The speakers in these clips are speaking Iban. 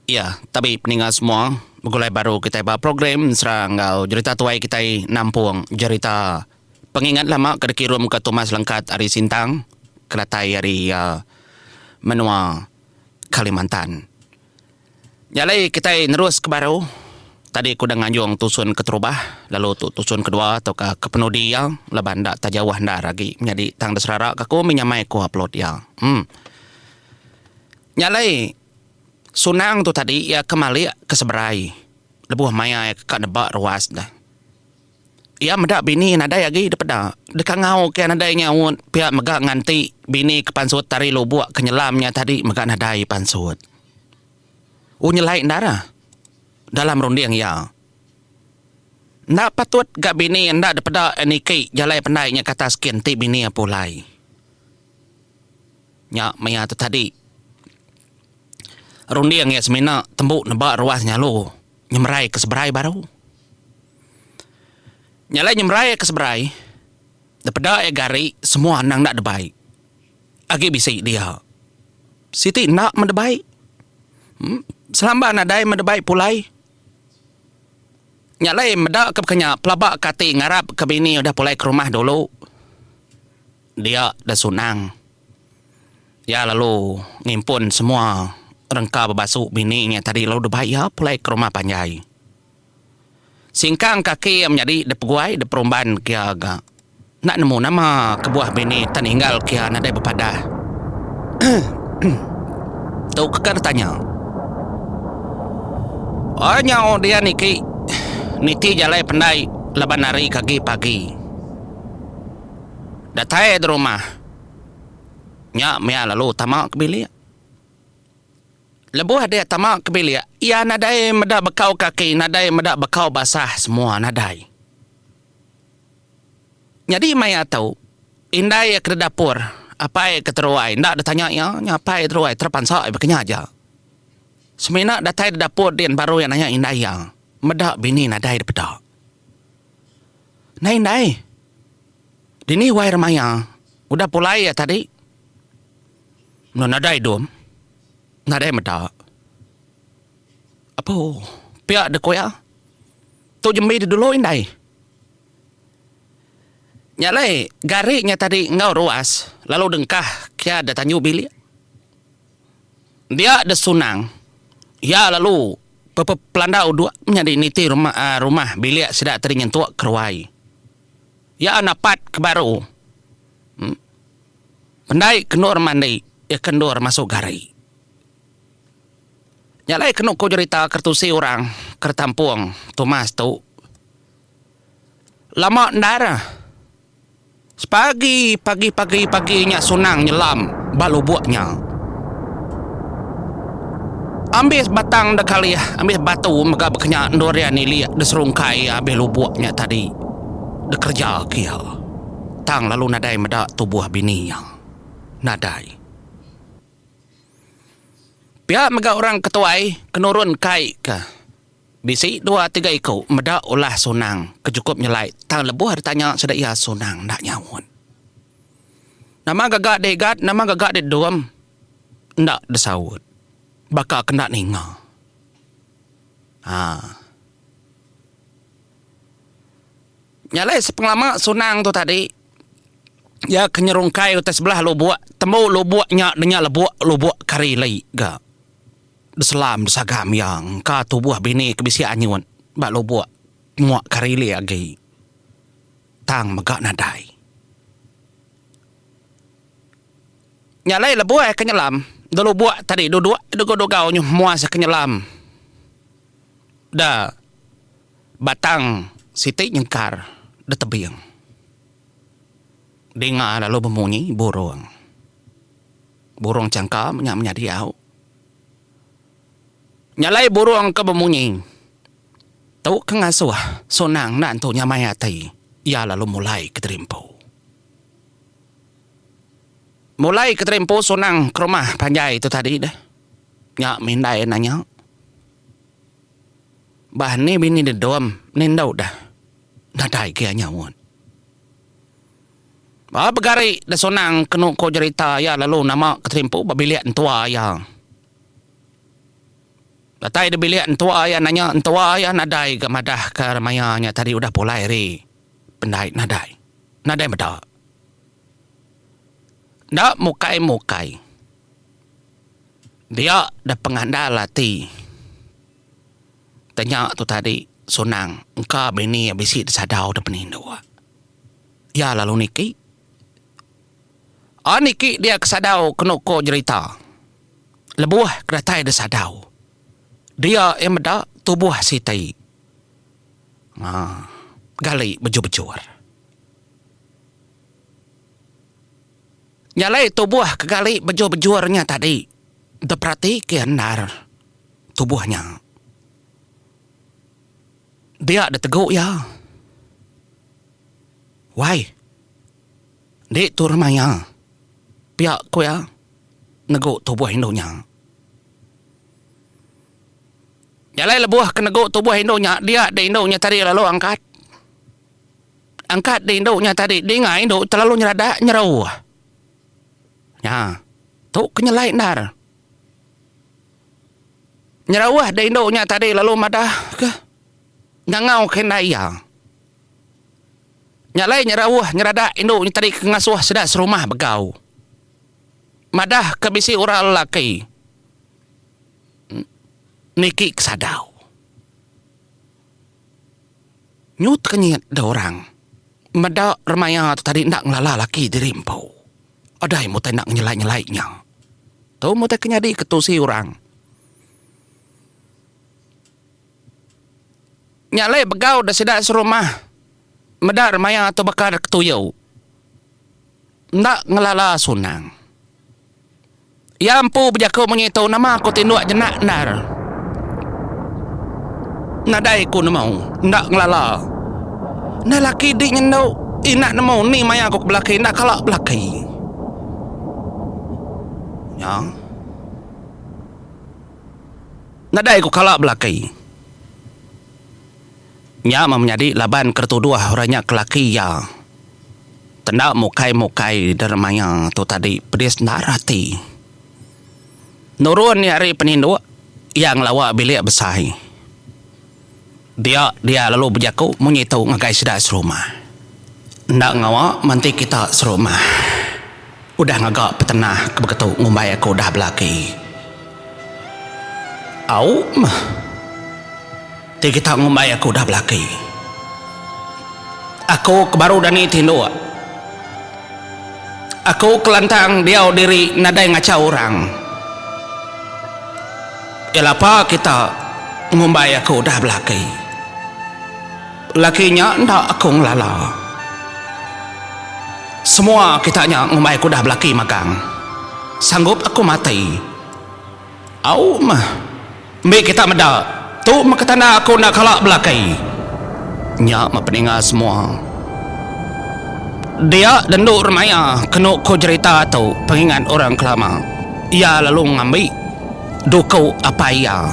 Iya, tabi peninga semua, begulai baru kitai ba program ensera enggau jerita tuai kitai nampung jerita pengingat lama ke dikirumka Thomas Lengkat ari Sintang ke datai ari menua Kalimantan. Nya alai kitai nerus ke baru tadi ku udah nganjung tusun keterubah lalu tu tusun kedua tauka kepenudi iya laban enda tak jauh endar agi menyadi tang diserara ka aku mih nyamai ku upload iya. Em. Nya alai Sunang tu tadi iya ke malik ke seberai lebuh maya iya ke ka nebak ruas deh. Iya meda bini nadai agi dipeda deka ngau ke nadai nyaut pia mega nganti bini ke pansut ari lubok ke nyelam nya tadi mega nadai pansut. U nyelai endar ah dalam runding iya. Enda patut ga bini enda dipeda niki jalai pendai nya ke atas kin ti bini iya pulai. Nya maya tu tadi runding iya semina tembu neba ruas nyalu nyemerai ke seberai baru. Nya alai nyemerai ke seberai depeda iya gari semua anang enda debai agi bisi dia. Siti enda meh debai uhh selamba nadai meh debai pulai. Nya alai meda ke baka nya pelaba ke ati ngarap ke bini udah pulai ke rumah dulu. Dia da Sunang. Iya lalu ngimpun semua rengka bebasu bini nya tadi lalu debai iya pulai ke rumah panjai. Singkang kaki iya menyadi da peguai da perumban ke iya ga. Enda nemu nama kebuah bini tan ninggal ke iya nadai bepadah. Tu ke ka ditanya. Oi nyau dia niki niti jalai pendai laban hari ke agi pagi. Datai di rumah, nya mia lalu tama ke bilik. Lebuh dia tama ke bilik, iya nadai meda bekau kaki, nadai meda bekau basah semua nadai. Nyadi maya tu, indai iya ke di dapur, apai ke teruai enda ditanya iya, nya apai teruai terpansa iya baka nya aja. Semina datai di dapur din baru iya nanya indai iya, meda bini nadai dipeda. Ndai indai. Dini wai remaya udah pulai iya tadi. Enda nadai dum. Nadai meda. Apu pia deh ku iya. Tu jembi deh dulu indai. Nya alai gari nya tadi enggau ruas lalu dengkah kia da tanju bilik. Dia deh sunang iya lalu pepelanda uduk menyadi niti rumah rumah bilik sida tadi nyentuk ke ruai. Iya napat ke baru pendai ke endur mandi iya ke endur masu gari. Nya alai kenu ku jerita keretusi orang ke ditampung Thomas tu lama endar. Sepagi pagi pagi pagi nya Sunang nyelam ba lubuk nya. Ambis batang da kalih ambis batu mega bekenya endur iya nilik da serungkai iya abis lubuk nya tadi dikereja ke iya. Tang lalu nadai meda tubuh bini iya. Nadai. Pia mega orang ketuai ke nurun kai ke. Bisi dua tiga iku meda ulah Sunang ke chukup nyelai tang lebuh ditanya sida iya Sunang enda nyaut. Nama gaga deh igat nama gaga deh dom enda disaut baka ke enda ninga. Haa. Nya alai sepengelama Sunang tu tadi iya ke nyerungkai utai sebelah lubuk tembu lubuk nya denya lebuk lubuk kari li ga. Beselam besagam iya engka tubuh bini ke bisi anyut ba lubuk muak karili agi tang mega nadai. Nya alai lebuh iya ke nyelam da lubuk tadi duduk dugau-dugau nyuh muas iya ke nyelam da batang siti nyengkar da tebing. Dinga lalu bemunyi burung. Burung changka menya menyadi au. Nya alai burung ke bemunyi tu ke ngasuh Sunang enda entu nyamai ati iya lalu mulai kediri empu. Mulai kediri empu Sunang ke rumah panjai tu tadi deh. Nya mindai nanya. Bah ni bini dedom ni endu deh. Nadai ke iya nyaut. Ba begari da Sunang kenu ko jerita iya lalu nama keterimpu ba bilik entua iya. Datai di bilik entua iya nanya entua iya nadai ga madah ka maya nya tadi udah pulai ari pendai nadai. Nadai meda. Enda mukai-mukai. Dia da pengandal ati. Tanya tu tadi Sunang engka bini iya bisi disadau da peninduk. Iya lalu niki. A niki dia ke sadau kenu ko jerita. Lebuh ke datai da sadau dia iya meda tubuh siti aaa gali bejur-bejur. Nya alai tubuh ke gali bejur-bejur nya tadi diperatika iya endar tubuh nya. Dia ditegu iya. Wai. Enti tu remaya, pia ku iya negu tubuh indu nya. Nya alai lebuh ke negu tubuh indu nya, dia deh indu nya tadi lalu angkat. Angkat deh indu nya tadi, dinga indu telalu nyeradak nyeruh. Nya, tu ke nyelai endar. Nyeruh deh indu nya tadi lalu madah ke ngangau ke indai iya. Nya alai nyerauh nyeradak indu nya tadi ke ngasuh sida serumah begau. Madah ke bisi orang lelaki niki ke sadau. Nyu tekenyit da orang meda remaya tu tadi enda ngelala laki diri empu. Adai mutai enda ngenyelai-nyelai nya. Tu mutai ke nyadi ke tusi orang. Nya alai begau da sida serumah meda remaya tu baka da ketuyu. Enda ngelala Sunang. Iya empu bejaku munyi tu nama ku tinduk jenak endar. Nadai ku nemu enda ngelala. Enda laki di nyendu ina nemu ni maya ku ke belaki enda kala belaki. Nya. Nadai ku kala belaki. Nya meh menyadi laban ke tuduh orang nya ke laki iya. Tenda mukai-mukai dermaya tu tadi pedis endar ati. Nurun iya ari peninduk, iya ngelawa bilik besai. Dia dia lalu bejaku munyi tu ngagai sida serumah. Enda ngawa menti kita serumah. Udah ngaga petenah ke beketu ngumbai aku udah belaki. Au meh. Ti kita ngumbai aku udah belaki. Aku ke baru dani tinduk. Aku ke lantang diau diri nadai ngachau orang. Iya lapa kita ngumbai aku udah belaki. Laki nya enda aku ngelala. Semua kita nya ngumbai aku udah belaki magang. Sanggup aku mati. Au meh. Embi kita meda, tu meh ke tanda aku enda kala belaki. Nya meh peninga semua. Dia dendu remaya kenu ku jerita tu pengingat orang ke lama. Iya lalu ngambi duku apai iya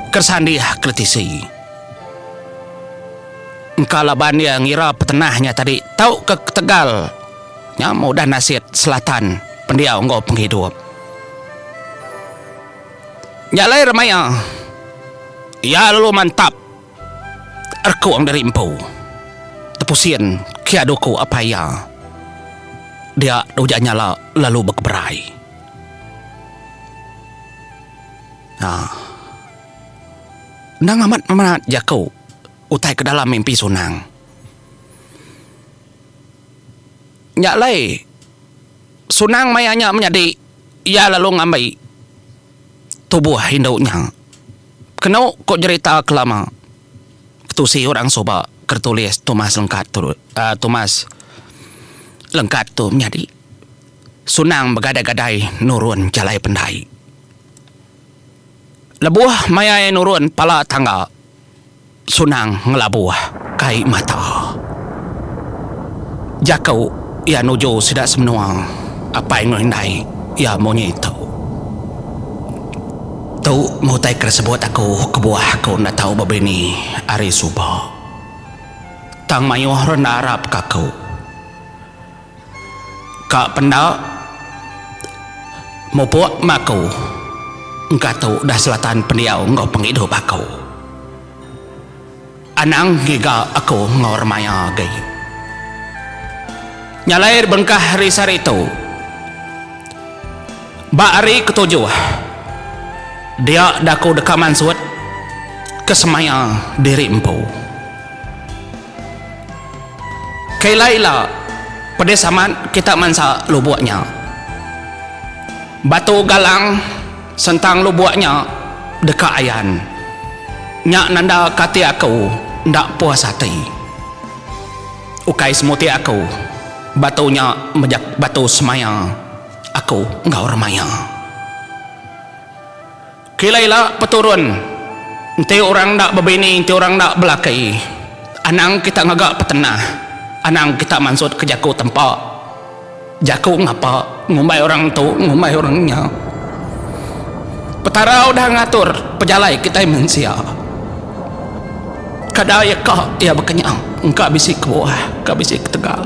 ke sandih ke tisi. Engka laban iya ngira petenah nya tadi tauka ketegal nya meh udah nasit selatan pendiau enggau pengidup. Nya alai remaya iya lalu mantap rekung diri empu tepusin kia duku apai iya dia ujan nyala lalu bekeberai. Haa. Endang amat amat jaku utai ke dalam mimpi Sunang. Nya alai Sunang maya nya menyadi iya lalu ngambi tubuh indu nya. Kenu ku jerita ke lama ketusi orang suba ke ditulis Thomas Lengkat tu uhh Thomas Lengkat tu menyadi Sunang begadai-gadai nurun jalai pendai. Lebuh maya iya nurun pala tangga, Sunang ngelabuh kai mata. Jaku iya nuju sida semenua apai enggau indai iya munyi tu. Tu meh utai ke disebut aku kebuah aku enda tau bebini ari suba. Tang mayuh orang enda arap ke aku. Ka penda mupuk meh aku. Engka tu udah selatan pendiau enggau pengidup aku. Anang ngiga aku enggau remaya agi. Nya alai berengkah hari sehari tu, ba hari ketujuh, dia da aku deka mansut ke semaya diri empu. Ke ila ila pedis amat kita mansa lubuk nya. Batu galang sentang lubuk nya deka ayan. Nya nanda ke ati aku enda puas ati. Ukai semuti aku batu nya mejak batu semaya aku enggau remaya. Kila ila peturun enti orang enda bebini enti orang enda belaki anang kita ngaga petenah anang kita mansut ke jaku tempa jaku ngapa ngumbai orang tu ngumbai orang nya. Petara udah ngatur pejalai kitai mensia. Kada iya ka iya baka nya engka bisi kebuah engka bisi ketegal.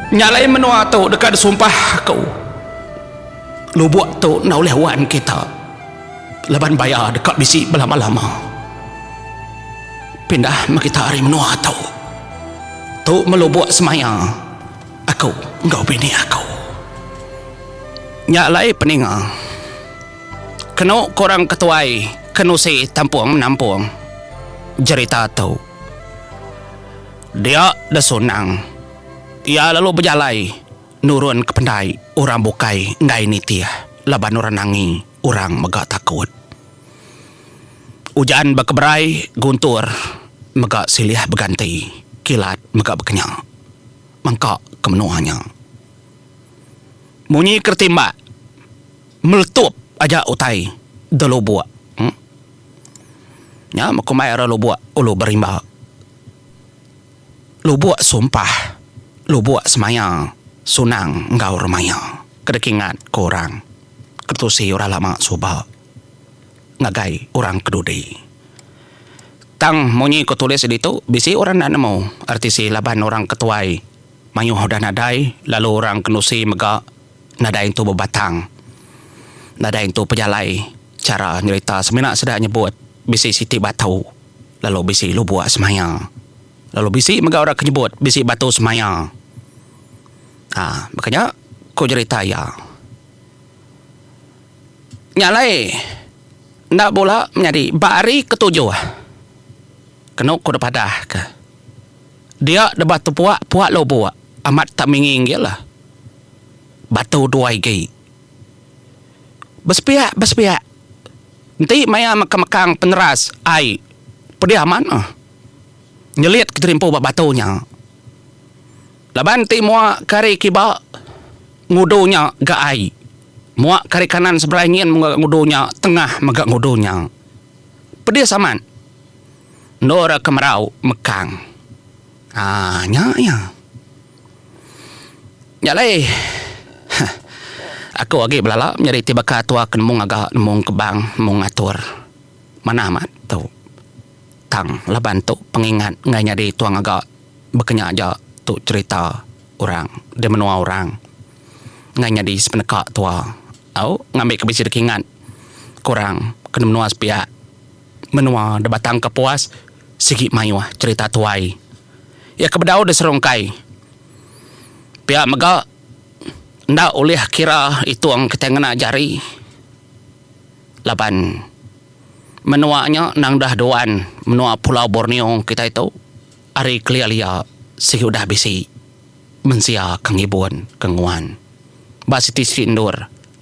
Nya alai menua tu deka disumpah aku. Lubuk tu enda ulih wan kita laban baya deka bisi belama-lama. Pindah meh kita ari menua tu. Tu meh lubuk semaya aku enggau bini aku. Nya alai peninga. Kenu ke orang ke tuai ke nusi tampung menampung jerita tu. Dia desunang. Iya lalu bejalai nurun ke pendai orang bukai enggai nitih laban orang nangi orang mega takut. Ujan bekeberai guntur mega silih beganti kilat mega bekenya mangka ke menua nya. Munyi keretimbak meletup aja utai delubuk. Nya meh kumbai orang lubuk ulu berimba. Lubuk sumpah, lubuk semaya, sunang enggau remaya ke dikingat ke orang ke tusi orang lama suba ngagai orang ke dudi. Tang munyi ku tulis ditu bisi orang enda nemu RTC laban orang ke tuai mayuh udah nadai lalu orang ke nusi mega nadai entu bebatang nadai entu pejalai chara nyerita semina sida nyebut bisi siti batu. Lalu bisi lubuk semaya. Lalu bisi mega orang ke nyebut bisi batu semaya. Ha, baka nya ku jerita iya. Nya alai enda bula menyadi ba hari ketujuh kenu ku dipadah ke dia deba tepuak puak lubuk amat tak minging agi lah. Batu dua igi. Besepiak besepiak. Enti maya mekang-mekang peneras ai pedih amat ah. Nyelit ke terimpu ba batu nya. Laban enti mua ke ari kiba ngudu nya ga ai. Mua ke ari kanan seberai nyin mega ngudu nya, tengah mega ngudu nya. Pedis amat endur ke merau mekang. Haa nya iya. Nya alai aku agi belala menyadi ti baka tua ke nemu ngaga nemu kebang nemu ngatur. Manah amat tu. Tang laban tu pengingat enggai nyadi tua ngaga baka nya aja tu cherita orang di menua orang enggai nyadi sepeneka tua au ngambika bisi deka ingat ke orang ke menua sepiak menua da Batang Kapuas sigi mayuh cherita tuai. Iya ke bedau diserungkai. Pia mega enda ulih kira itung kitai ngena jari laban menua nya endang dah duan menua Pulau Borneo kitai tu ari kelia lia sigi udah bisi mensia ke ngibun ke nguan ba siti-siti endur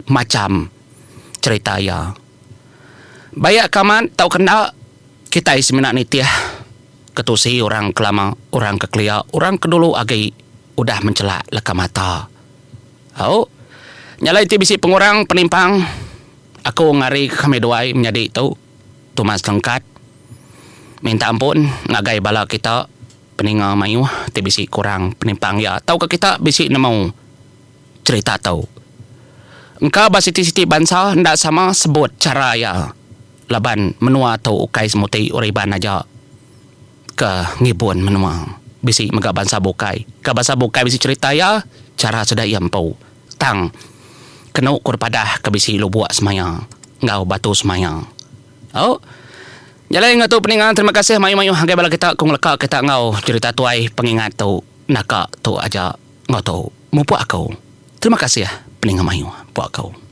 macham cherita iya. Bayak ke amat tauka enda kitai semina nitih. Ketusi orang ke lama, orang ke kelia, orang ke dulu agi udah menchelak leka mata. Au. Nya alai ti bisi pengurang penimpang aku ngari ke kami duai menyadi tu, Thomas Lengkat. Minta ampun ngagai bala kita peninga mayuh ti bisi kurang penimpang iya tauka kita bisi nemu cherita tu. Engka ba siti-siti bansa enda sama sebut chara iya. Laban menua tu ukai semuti orang Iban aja ke ngibun menua. Bisi mega bansa bukai. Ka bansa bukai bisi cherita iya, chara sida iya empu. Tang, Kenu ku dipadah ke bisi lubuk semaya enggau batu semaya. Au. Jalai enggau tu peninga terima kasih mayuh-mayuh ngagai bala kita ke ngeleka kita enggau jerita tuai pengingat tu naka tu aja enggau tu mupuk aku. Terima kasih peninga mayuh puk aku.